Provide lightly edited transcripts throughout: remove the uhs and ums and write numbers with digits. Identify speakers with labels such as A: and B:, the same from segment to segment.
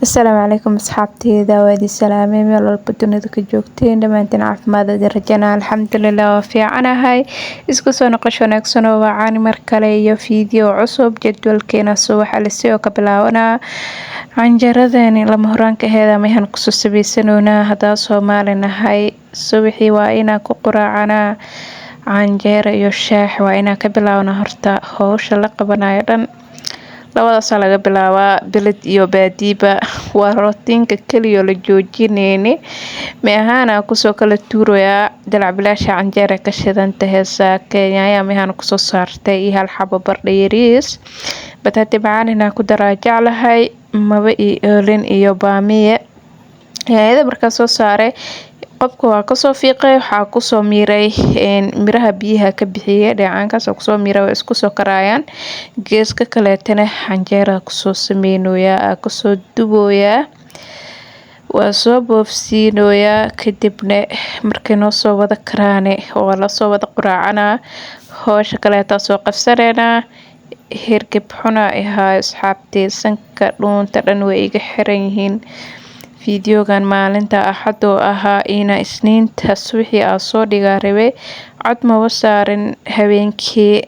A: Asalaamu calaykum asxaabteyda, waa idin salaamay meel walba dunida ka joogteen. Dhammaantiin caafimaad idin rajanaa. Alxamdulilah, waa fiicanahay. Isku soo noqosho wanaagsan oo wacan mar kale iyo fiideo cusub. Jadwalkeena subaxa lisi oo ka bilaabanaa canjaradani lama horaanka aheeda mehan kusoo sameysanoonaa. Hadaa Soomaali nahay, subaxii waa inaan ku quraacanaa canjeero iyo shaax. Waa inaan ka bilaabna horta howsha la qabanayo dhan, labadaasaa laga bilaabaa. Beled iyo baadiiba waa rootiinka kaliya la joojineyni. Me ahaana kusoo kala tuurayaa dalac bilaasha. Canjeera ka shidanta heesaake, yaanya mehan kusoo saartay iyo hal xabo bardho yariis, bataati macaan inaan ku daraa jeclahay, maba ii oolin, iyo baamiye. Yaanyada markaa soo saaray, qobka waa kasoo fiiqay, waxaa kusoo miiray miraha, biyaha ka bixiyay, dheecaankaas oo kusoo miiray, waa isku soo karaayaan. Geeska kaleetana canjeera kusoo sameynoyaa, kusoo dubooyaa, waa soo boofsiinoyaa. Kadibna markay noo soo wada karaane, waa lasoo wada quraacanaa, howsha kaleetaa soo qabsaneynaa. Hergeb xuna ahaa asxaabtey, sanka dhuunta dhan way iga xiran yihiin. Fiidiyogan maalinta Axad oo ahaa ina Isniinta subaxii aa soo dhigaa rabay, cod maba saarin habeenkii.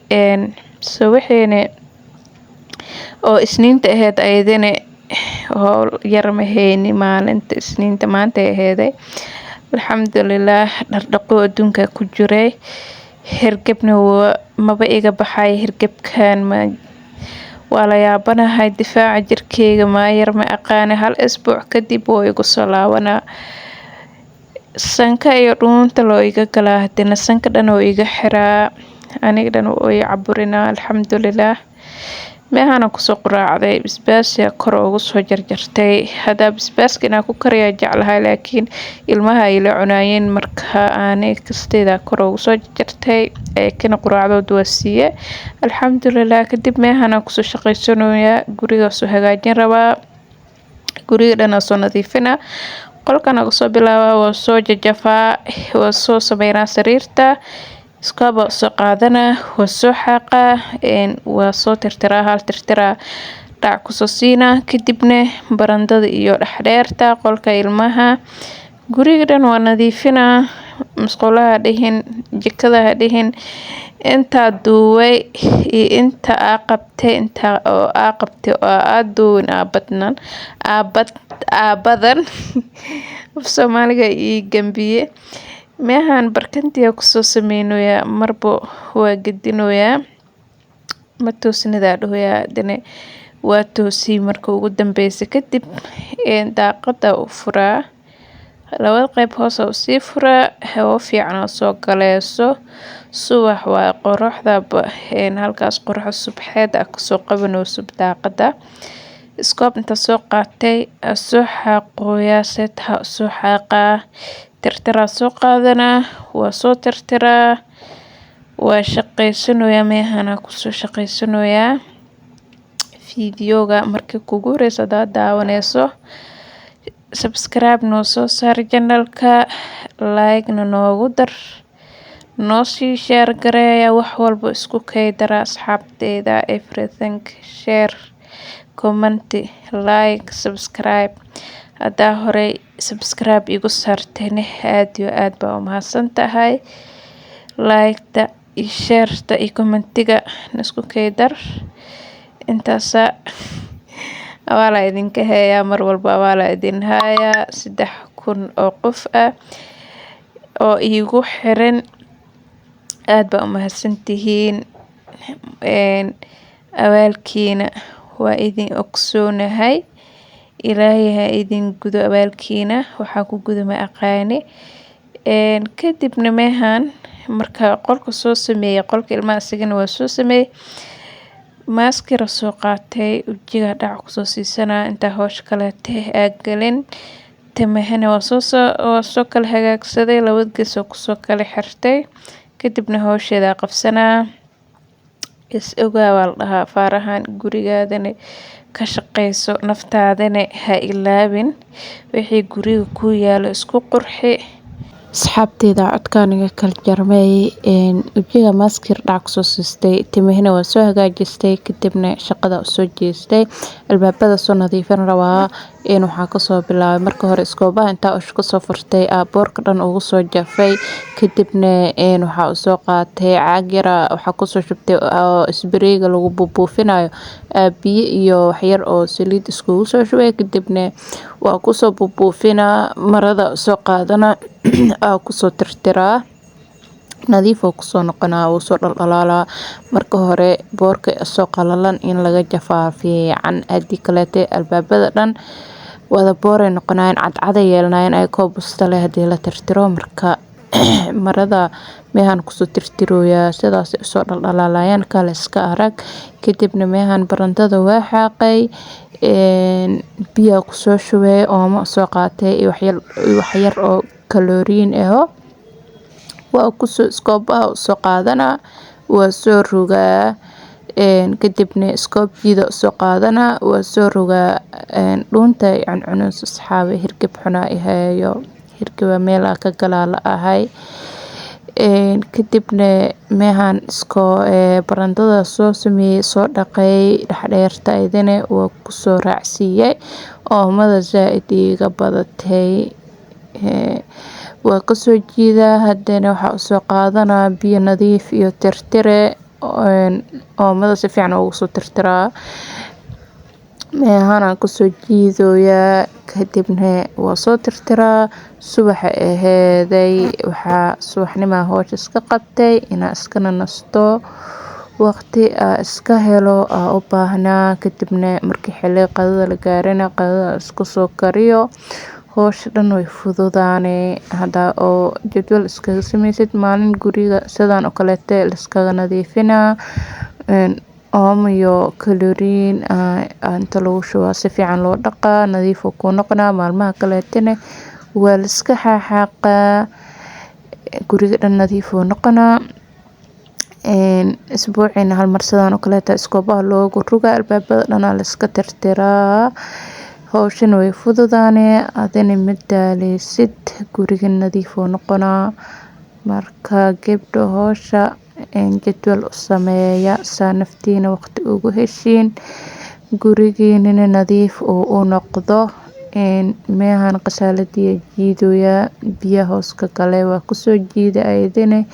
A: Subaxiina oo Isniinta ahayd, ayadana howl yar ma hayni. Maalinta Isniinta maanta aheeday, alxamdulilah, dhardhaqo adduunka ku jiray. Hergebna maba iga baxay. Hergebkan ma waa la yaabanahay, difaaca jirkeyga maayar ma aqaani. Hal isbuuc kadib wuu igu soo laabanaa, sanka iyo dhuunta loo iga galaa, hadana sanka dhan oo iga xiraa, aniga dhan oo i caburinaa. Alxamdulilah, meehana kusoo quraacday, basbaas kor ugu soo jarjartay. Hadaa basbaaska inaan ku kariyaa jeclahay, laakiin ilmaha ay la cunaayeen, marka aanay kasteeda kor ugu soo jarjartay, kana quraacdood waa siiye, alxamdulilah. Kadib meehana kusoo shaqaysanayaa, guriga soo hagaajin rabaa, guriga dhan soo nadiifina. Qolkan kasoo bilaabaa, waa soo jajafaa, waa soo sameynaa sariirta, iskaaba soo qaadanaa, waa soo xaaqaa, waa soo tirtiraa, hal tirtiraa dhac kusoo siinaa. Kadibna barandada iyo dhexdheerta, qolka ilmaha, guriga dhan waa nadiifinaa, musqulaha dhihin, jikada dhihin. Intaa duubay iyo inta aa qabtay, inta oo aa qabtay oo aa duubin aa badnan, aa badan. Af Soomaaliga ii gambiye. Meehan barkantiya kusoo sameynoyaa, marbo waa gedinoyaa, ma toosnidaa dhahoyaa, hadana waa toosiyey marka ugu dambeysa. Kadib daaqada u furaa, labada qeyb hoos usii furaa, hawo fiican oo soo galeyso. Subax waa qoraxda, halkaas qorax subxeed ah kasoo qabanayso daaqada. Iskoob inta soo qaatay, soo xaaqooyaa, seetaha soo xaaqaa, tirtiraa soo qaadanaa, waa soo tirtiraa, waa shaqaysanayaa, meehana kusoo shaqaysanayaa. Fiidiyoga markii kugu horeysa hadaad daawaneyso, subscribe noo soo saar channelka, like na noogu dar, noo sii share gareeya, wax walba isku kay dara asxaabteyda. Everything, share, comment, like, subscribe. Hadaa horey subscribe igu saartayna, aad iyo aad baa u mahadsan tahay. Like-ta iyo share-ta iyo comment-iga isku kay dar. Intaasa abaala idinka heeyaa, mar walba abaala idin hayaa. 3000 oo qof ah oo iigu xiran, aad baa u mahadsantihiin. Abaalkiina waa idin ogsoonahay. Ilaahay ha idin gudo abaalkiina, waxaa ku gudo ma aqaani. Kadibna meehan marka qolka soo sameeyay, qolka ilmaha isagana waa soo sameeyay. Maaskira soo qaatay, wajiga dhac kusoo siisanaa inta howsha kaleete aa galin. Timahana waa soo kala hagaagsaday, labada gees oo kusoo kala xirtay. Kadibna howsheeda qabsanaa. Is ogaa waa la dhahaa faarahan, gurigaadana ka shaqeyso, naftaadana ha ilaawin. Wixii guriga ku yaalo isku qurxi. Asxaabteyda, codkaan iga kala jarmay. Wajiga maaskir dhac kusoo siistay, timihina waa soo hagaajistay, kadibna shaqada usoo jeestay. Albaabada soo nadiifin rabaa. Waxaa kasoo bilaabay marka hore iskoobaha intaa ush kasoo furtay, boorka dhan ugu soo jafay. Kadibna waxaa usoo qaatay caag yara, waxaa kusoo shubtay isbareega lagu buubuufinayo, biyo iyo waxyar oo saliid iskugu soo shubay. Kadibna waa kusoo buubuufinaa, marada soo qaadana, aa kusoo tirtiraa, nadiif oo kusoo noqonaa, wuu soo dhaldhalaalaa. Marka hore boorka soo qalalan in laga jafaa fiican, haddii kaleete albaabada dhan wada booray noqonayaan, cadcaday yeelanayaan ayakoo busta leh hadii la tirtiro. Marka marada meehan kusoo tirtirooyaa, sidaas usoo dhaldhalaalayaan, kale iska arag. Kadibna meehan barandada waa xaaqay, biyaa kusoo shubay, oomo soo qaatay iyo waxyar oo kalooriin aho. Waa kusoo iskoobaha usoo qaadanaa, waa soo rogaa. Kadibna iskoob jiida usoo qaadanaa, waa soo rogaa. Dhuunta ay cuncunayso, asxaabe, hirgab xunaa i hayo, hirgaba meel aa ka galaa la ahay. Kadibna meehan isko barandada soo sameeyey, soo dhaqay dhexdheerta, idine waa kusoo raacsiiyey. Oomada zaaid iiga badatay, waa kasoo jiidaa. Hadana waxaa usoo qaadanaa biyo nadiif iyo tirtire, oomada si fiican ugu soo tirtiraa, meehanaan kusoo jiidooyaa. Kadibna waa soo tirtiraa. Subaxa aheeday, waxaa subaxnimaa howsha iska qabtay inaa iskana nasto, waqti aa iska helo aa u baahnaa. Kadibna markii xilliga qadada la gaarana, qadada isku soo kariyo, howsha dhan way fududaane. Hadaa oo jadwal iskaga sameysid, maalin guriga sidaan oo kaleete laiskaga nadiifinaa, oomo iyo kaloriin inta lagu shubaa, si fiican loo dhaqaa, nadiif uu kuu noqonaa. Maalmaha kaleetana waa laiska xaaqaa, guriga dhan nadiif uu noqonaa. Isbuuciina hal mar sidaan oo kaleeta iskoobaha loogu rogaa, albaabada dhan aa laiska tirtiraa, howshana way fududaane, adina ma daaleysid, guriga nadiif uu noqonaa. Marka gabdho, howsha jadwal u sameeya, saa naftiina waqti ugu heshiin, gurigiinana nadiif uu u noqdo. Meehan qasaaladii jiidoyaa, biyaha hoos ka galay, waa kusoo jiida ayadana.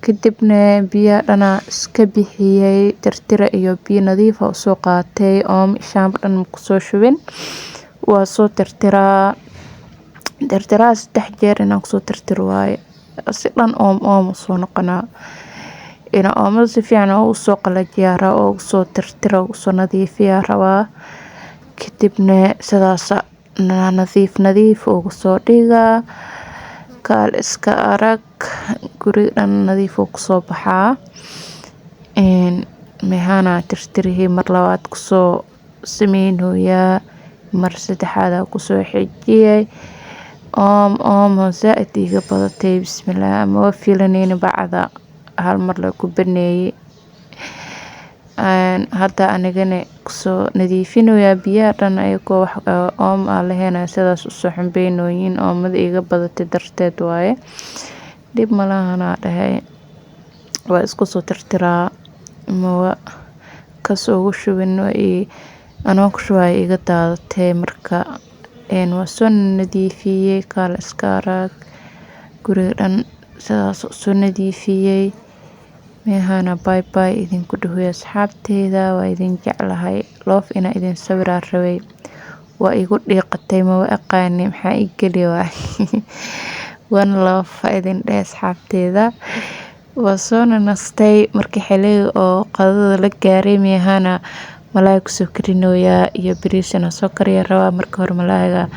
A: Kadibna biyaha dhanaa iska bixiyey, tirtira iyo biyo nadiif ah usoo qaatay, oomo shaamba dhan kusoo shubin. Waa soo tirtiraa, tirtiraa 3 jeer inaan kusoo tirtiro waaye, si dhan oom oom usoo noqonaa. Inaa oomada si fiican ugu soo qalajiyaa rabaa, ugu soo tirtira, ugu soo nadiifiyaa rabaa. Kadibna sidaas nadiif nadiif ugu soo dhigaa, kaal iska arag, guriga dhan nadiif uu kusoo baxaa. Meehana tirtirihii mar labaad kusoo sameynooyaa, mar saddexaad kusoo xijiyay. Oom oomo zaaid iiga badatay, bismillaah, ma filaneynin, bacda hal mar la ku baneeyay. Hadda anigana kusoo nadiifinoyaa biyaha dhan, ayagoo wax oom aan lahayn sidaas usoo xumbeynooyin, oomada iiga badatay darteed waaye. Dhib malahan aa dhahay, waa isku soo tirtiraa, mawa kas ugu shubin, anoo ku shubaya iga daadatay. Marka waa soo nadiifiyey, kaal iska arag, guriga dhan sidaas usoo nadiifiyey. Meehana bye bye idinku dhahoy, asxaabteyda, waa idin jeclahay. Loof inaa idin sawiraa rabay, waa igu dhiiqatay, maba aqaani maxaa ii geli waay. One love ha idin dheh, asxaabteyda. Waa soo nastay markii xiliga oo qadada la gaaray. Meehana malaay kusoo karinooyaa iyo bariis inaan soo kariya rabaa. Marka hore malaayga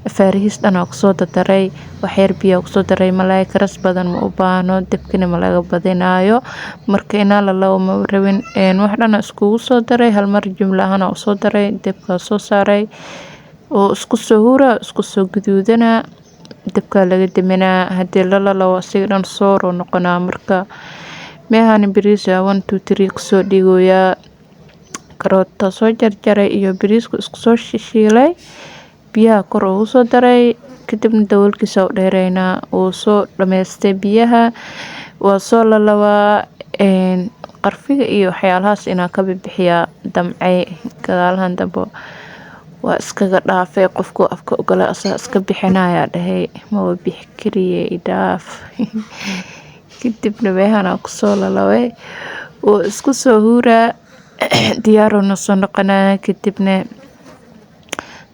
A: afaarihiis dhan aa kusoo dardaray, waxyar biyo kusoo daray. Malaay karas badan ma u baahno, dabkina ma laga badinaayo, marka inaa lalabo ma rabin. Wax dhan iskugu soo daray hal mar, jumla ahaan aa usoo daray, dabkaa soo saaray oo isku soo huraa, isku soo guduudanaa, dabkaa laga daminaa. Hadii la lalabo, asiga dhan soor uu noqonaa. Marka meehan bariis 1 2 3 kusoo dhigoyaa, karoota soo jarjaray iyo bariiska isku soo shishiilay, biyaha kor ugu soo daray. Kadibna daboolkiisa u dheereynaa, wuu soo dhameystay biyaha, waa soo lalabaa. Qarfiga iyo waxyaalahaas inaan ka bibixiyaa damcay, gadaalahan dambe waa iskaga dhaafay. Qofku afka ogala asaa iska bixinaya dhahay, maba bixi kariye, idhaaf. Kadibna meehan kusoo lalabay, wuu isku soo huuraa, diyaar soo noqonaya. Kadibna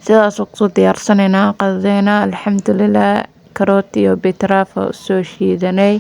A: sidaas kusoo diyaarsaneynaa qadadeena, alxamdulilah. Karoot iyo beetroot soo shiidanay.